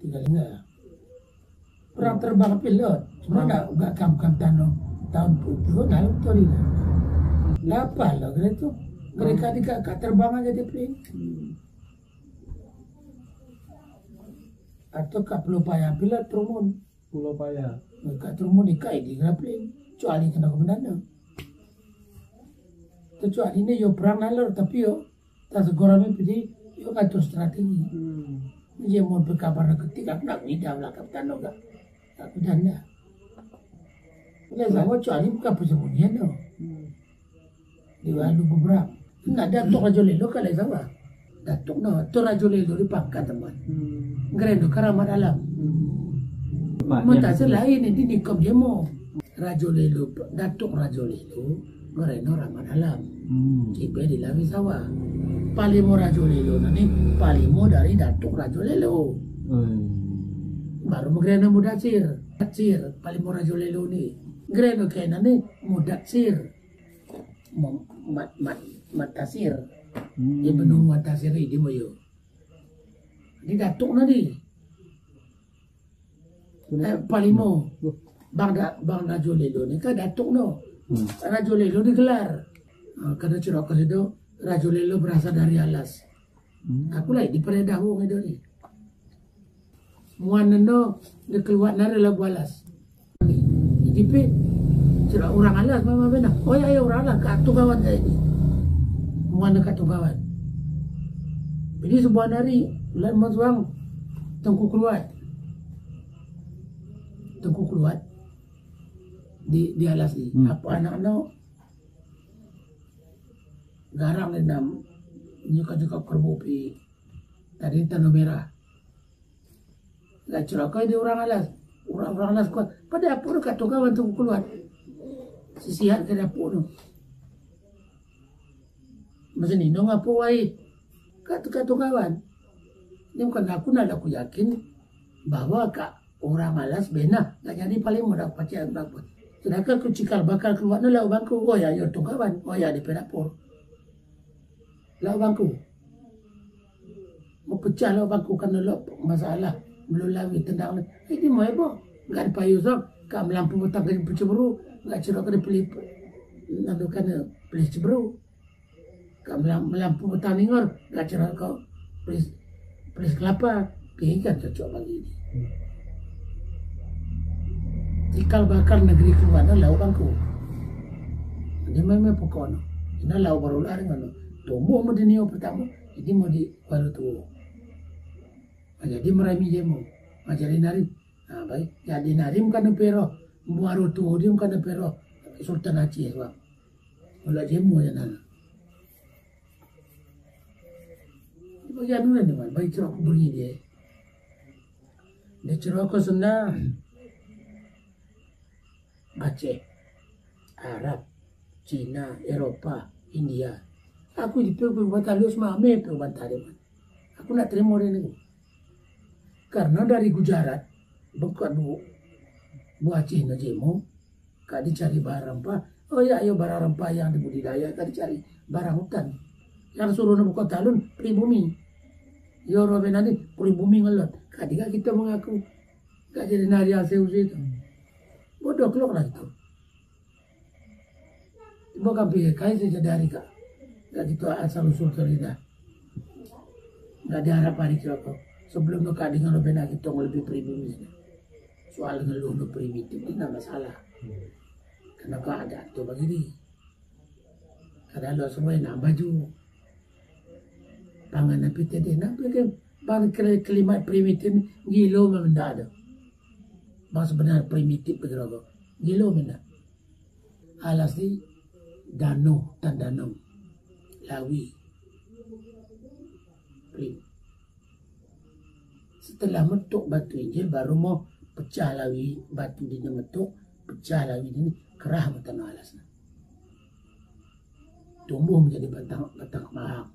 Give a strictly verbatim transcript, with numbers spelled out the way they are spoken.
Tiga lima. Perang terbang pilot. Sebenarnya nak buka kam-kam tahun, tahun puluh, nah, betul ini. Lapar lah kira tu. Mereka di kat, kat terbang aja di plane. Atau kat Pulau Paya pilot turun. Pulau Paya. Kat turun ikai di plane. Kecuali kena komandan tu. Kecuali ni yo perang nalor, tapi yo tak segorang ni pidi yo ngatur strategi. Hmm. Dia mau berkabar nak ketik, aku nak bida lah kapten tu kan. Tak bida dah. Oleh sama kecuali bukan persembunyian tu. Hmm. Di lalu beberapa. Nak Datuk Raja Lelo kan lain sama. Datuk no, tu Raja Lelo di pangkat teman. Hmm. Gerendo karamat alam. Hmm. Mata selain ini di kom jemo. Raja Lelo, Datuk Raja Lelo, gerendo ramat alam. Hmm. Ibe di Lawi Sawa. Palimo Raja Lelo nani, palimo dari Datuk Raja Lelo. Hmm. Baru gerendo Mudasir. Tasir, palimo Raja Lelo ni. Gerendo kena ni Mudasir. Mem-, mat-, mat-, Matasir. Hmm. Ibnu Matasir di Moyo. Di Datuk nadi. Eh, palimo. Bang da-, bang Raja Lelo ni kan Datuk no. Hmm. Raja Lelo digelar. Ha, karena cerita situ, Raja Lelo berasal dari Alas. Hmm. Aku lah di Peredah wong itu ni. Muan nendo dikeluar nari lagu Alas. Jadi pe, cerita orang Alas memang benar. Oh ya, ya orang Alas, kat Tunggawan saya ni. Muan kat Tunggawan. Jadi sebuah nari, lain masuang Tengku Keluat. Tengku Keluat di, di Alas ni. Hmm. Apa anak no garang dendam nyuka-nyuka kerbau pi tadi Tanoh Merah. Gak celaka di orang Alas. Orang-orang Alas kuat. Pada apa tu kat Tunggawan tu keluar. Sisihat ke dapur tu. Masa ni nong apa wai. Kat, kat Tunggawan. Ni bukan aku nak aku yakin bahwa kat orang Alas benah nak jadi paling mudah pacak berapa. Sedangkan ku cikal bakal keluar ni lauk bangku. Oh ya, ya Tunggawan. Oh ya di dapur. Lauk bangku. Meupeucah lauk bangku kan lôn lok masalah meulôn lawét tendang lé. Jadi meuheboh. Enggak dipayu soe, ka meulampu beutang ka dipeuceburu, enggak cirok ka dipeulipat. Lalu kan peuliah ceburu. Ka meulam-, meulampu beutang ningor, enggak cirok ka peuliah, peuliah keulapa. Pih kan cocok bagi ini. Cikal bakal negeri keluar dan lauk bangku. Jadi memang pokok no. Ina lauk baru lah dengan no. Tumbuh mau di nio pertama, jadi mau di baru tua. Ha, jadi merami jemu. Ha, jadi nari. Ha, baik. Jadi nari bukan Pero. Baru tua dia bukan Pero. Sultan Aceh, bang. Kalau jemu ya nana. Bagi anu ni, man. Bagi cerok bunyi dia. Dia cerok ke Sunda. Aceh, Arab, Cina, Eropa, India. Aku di peu bantah lus mah ame peu bantah dia, man. Aku nak terima dia ni. Karena dari Gujarat, bukan bu, bu Aceh na jemo, ka dicari barang rempah. Oh ya, ayo barang rempah yang dibudidaya ka dicari. Barang hutan. Yang suruh na buka talun, pribumi. Yo, Robin nanti, pribumi ngelot. Kadika kita mengaku. Ka jadi nari asai usie tu. Bodoh kelok lah itu. Ibu kan pikir, kai saja dari ka. Ka gitu asal usul tu lidah. Enggak diharap hari kira kau. Sebelum tu ka dengan lebih nak gitu lebih pribumi. Soal ngeluh lu primitif ni tak masalah. Karena kau ada tu bagi ni. Kadang lo semua nak baju. Pangan api tadi, nak pergi bang keli-, kelimat primitif ni, gilo memang dah ada. Bang sebenar primitif betul kau. Gilo memang. Alas ni, danoh, tan danoh. Lawi. Prim. Setelah metuk batu injil, baru mau pecah lawi batu di metuk, pecah lawi ni, kerah mata Alas ni. Tumbuh menjadi batang, batang kemaham.